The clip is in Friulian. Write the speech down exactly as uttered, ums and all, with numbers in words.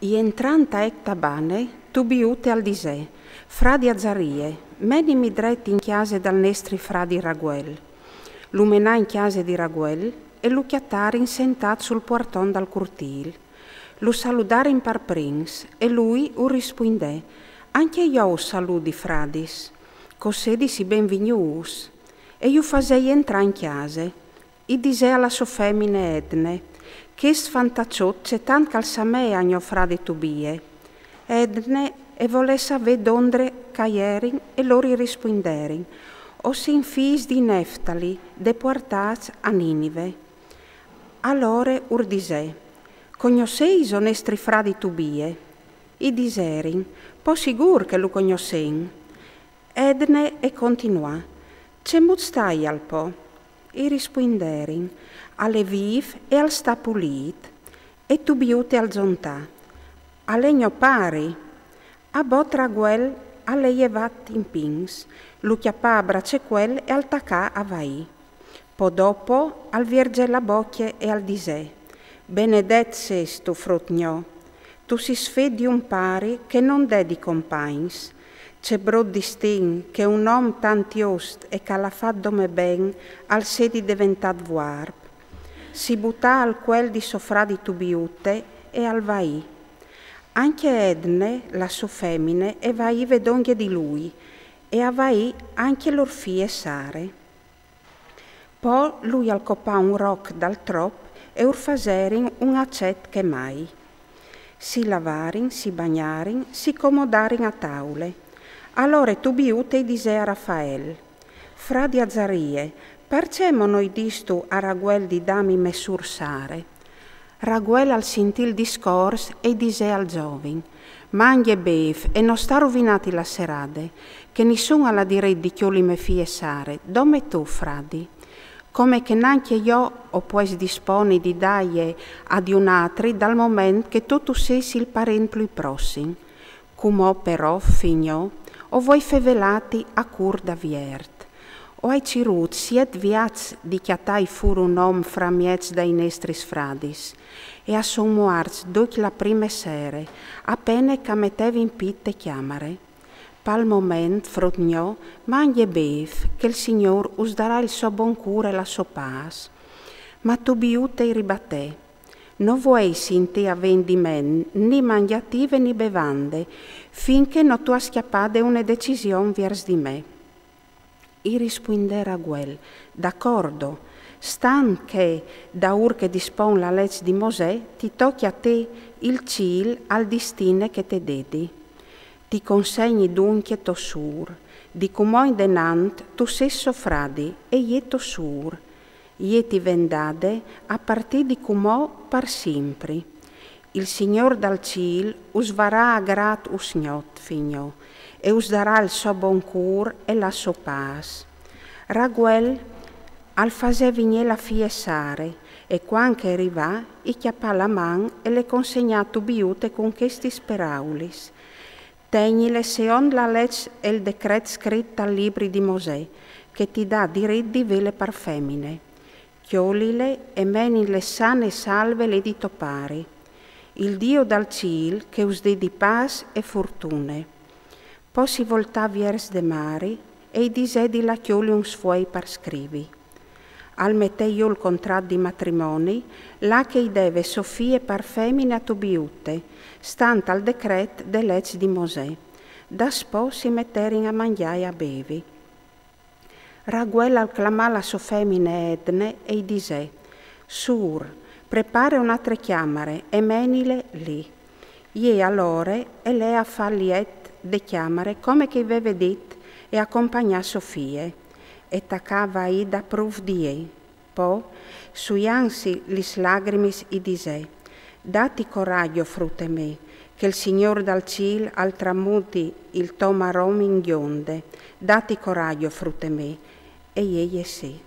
Jentrant a ec tabane, Tubiute al disè: «Fradi Azarie, menimi dret in cjase dal nestri fradi Raguel.» Lu menà in cjase di Raguel e lu cjatarin sentât sul puarton dal curtîl. Lu saludarin par prins e lui ur rispuindè: «Ancje jo us saludi, fradis. Cossedisi benvignûts.» E ju fasè jentrâ in cjase. I disè a la sô femine Edne: «Chest fantaçot ce tant che al samee a gno fradi Tubie.» Edne e volè savê dondre ch'a jerin e lôr i rispuinderin: «O sin fîs di Neftali, depuartâts a Ninive.» Alore ur disè: «Cognossêso nestri fradi Tubie?» I diserin: «Po sigûr che lu cognossìn.» Edne e continuà: «Cemût staial po?» I rispuinderin: «Al è vîf e al sta pulît.» E Tubiute al zontà: «Al è gno pari.» A bot Raguel al è jevât in pins, lu cjapà a bracecuel e al tacà a vaî. Po dopo al vierzè la bocje e al disè: «Benedet sêstu, frut gno. Tu sês fi di un pari che no 'nd è di compagns. Ce brut distin che un om tant just e ch'al à fat dome ben al sedi deventât vuarp.» Si butà al cuel di so fradi Tubiute e al vaì. Ancje Edne, la sô femine, e vaive dongje di lui, e a vaì ancje lôr fie Sare. Po lui al copà un roc dal trop e ur faserin un acet che mai. Si lavarin, si bagnarin, si comodarin a taule. Alore Tubiute i disè a Rafael: «Fradi Azarie, parcè mo no i distu a Raguel di dâmi mê sûr Sare?» Raguel al sintì il discors e i disè al zovin: «Mangje e bêf e no sta a ruvinâti la serade, che nissun al à dirit di cjoli mê fie Sare, dome tu, fradi. Come che nancje jo o pues disponi di dâie a di un altri dal moment che tu tu sês il parint plui prossim. Cumò però, fi gno, o vuei fevelâti a cûr daviert. O ai cirût siet viaçs di cjatâi fûr un om framieç dai nestris fradis, e a son muarts ducj la prime sere, a pene ch'a metevin pît te cjamare. Pal moment, frut gno, mangje e bêf, che il Signôr us darà il so bon cûr e la sô pâs.» Ma Tubiute i ribatè: «No vuei sintî a vent di me, ni mangjative ni bevande, fin che no tu âs cjapade une decision viers di me.» I rispuindè Raguel: «D'acordo, stant che, daûr che dispon la leç di Mosè, ti tocje a te, il cîl al distine che te dedi. Ti consegni duncje tô sûr. Di cumò indenant tu sês so fradi e jê tô sûr. Jê ti ven dade a partî di cumò par simpri. Il Signôr dal cîl us varà a grât usgnot, fi gno, e us darà il so bon cûr e la sô pâs.» Raguel al fasè vignî la fie Sare, e cuant che e rivà, i cjapà la man e le consegnà a Tubiute cun chestis peraulis: «Tegnile seont la leç e il decret scrit tal libri di Mosè, che ti dà dirit di vêle par femine. Cjolile e menile sane e salve li di to pari. Il Diu dal cîl che us dedi pâs e furtune.» Po si voltà viers de mari e i disè di lâ a cjoli un sfuei par scrivi. Al metè jù il contrat di matrimoni, là che i deve so fie par femine a Tubiute, stant al decret de leç di Mosè. Daspò si meterin a mangjâ e a bevi. Raguel al clamà la sô femine Edne e i disè: «Sûr, prepare une altre cjamare e menile li.» Jê alore e lè a fâ il liet de cjamare come che i veve dit e a compagnà so fie, e tacà a vaî dapruf di jê. Po, suiantsi lis lagrimis, i disè: «Dati coragjo, frute mê, che il Signôr dal cîl al tramuti il to marom in gjonde. Dati coragjo, frute mê.» E jê jessi.